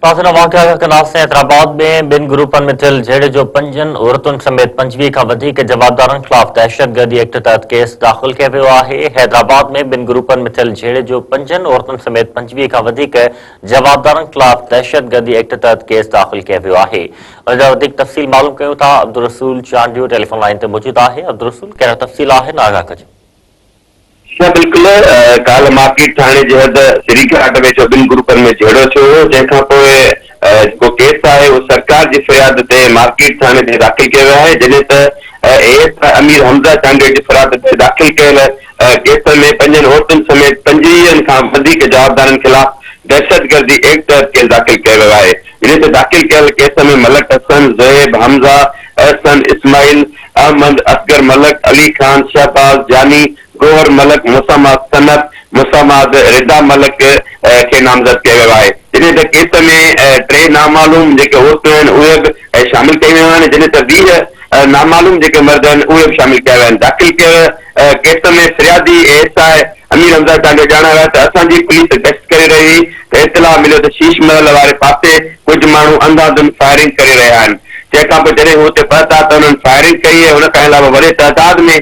ناظرين واقعا ڪنداسين حيدرآباد ۾ ٻن گروپن ۾ ٿيل جهيڙي جو پنجن عورتن سميت 25 کان وڌيڪ جوابدارن خلاف دهشتگردي ايڪٽ تحت ڪيس داخل ڪيو ويو آهي حيدرآباد ۾ ٻن گروپن ۾ ٿيل جهيڙي جو پنجن عورتن سميت 25 کان وڌيڪ جوابدارن خلاف دهشتگردي ايڪٽ تحت ڪيس داخل ڪيو ويو آهي ان جا وڌيڪ تفصيل معلوم ڪيون ٿا عبدالرسول چانڊيو ٽيليفون لائين تي موجود آهي عبدالرسول ڪهڙا تفصيل آهن آگاهه ڪجو. جي بلڪل ڪالهه مارڪيٽ ٿاڻي جي حد سري گهاٽ ويجهو ٻن گروپن ۾ جهيڙو ٿيو هو جنهن کان پوء جيڪو ڪيس آهي اهو سرڪار جي فرياد تي مارڪيٽ ٿاڻي تي داخل ڪيو ويو آهي جڏهن ته A S I Amir Hamza Chandio جي فرياد تي داخل ڪيل ڪيس ۾ پنجن عورتن سميت پنجويهن کان وڌيڪ جوابدارن خلاف دهشتگردي ايڪٽ تحت ڪيس داخل ڪيو ويو آهي جڏهن ته داخل ڪيل ڪيس ۾ ملڪ حسن، زوهيب، حمزه، احسن، اسماعيل، احمد، اصغر ملڪ، علي خان، شهباز، جاني، گوهر ملڪ، مسمات صنعت، مسمات رضا ملڪ کي نامزد ڪيو ويو آهي. جڏهن ته ڪيس ۾ ٽي نامعلوم جيڪي عورتون آهن اهي به شامل ڪيون ويون آهن جڏهن ته 20 نامعلوم جيڪي مرد آهن اهي به شامل ڪيا ويا آهن. داخل ڪيل ڪيس ۾ فريادي A S I Amir Hamza Chandio ڄاڻايو آهي ته اسان جي پوليس گشت ڪري رهي هئي ته اطلاع مليو ته شيش محل واري پاسي ڪجهه ماڻهو انڌاڌنڌ فائرنگ ڪري رهيا آهن جنهن کان پوء جڏهن هو اتي پهتا ته انهن فائرنگ ڪئي ۽ ان کان علاوه وڏي تعداد ۾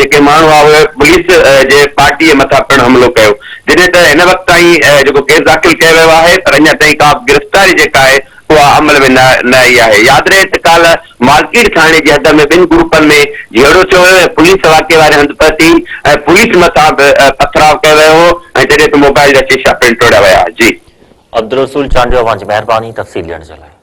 جيڪي ماڻهو هئا اهي پوليس جي پارٽي مٿان پڻ حملو ڪيو جڏهن ته هن وقت تائين جيڪو ڪيس داخل ڪيو ويو آهي پر اڃا تائين ڪا به گرفتاري جيڪا آهي اها عمل ۾ نه آئي آهي. ياد رهي ته ڪالهه مارڪيٽ ٿاڻي جي حد ۾ ٻن گروپن ۾ جهيڙو ٿيو هيو ۽ پوليس واقعي واري هنڌ پهتي ۽ پوليس مٿان به پٿراء ڪيو ويو هو ۽ جڏهن ته موبائل جا شيشا پڻ ٽوڙيا ويا. جي. عبدالرسول چانڊيو اوهان جي مهرباني تفصيل ڏيڻ جي لاء.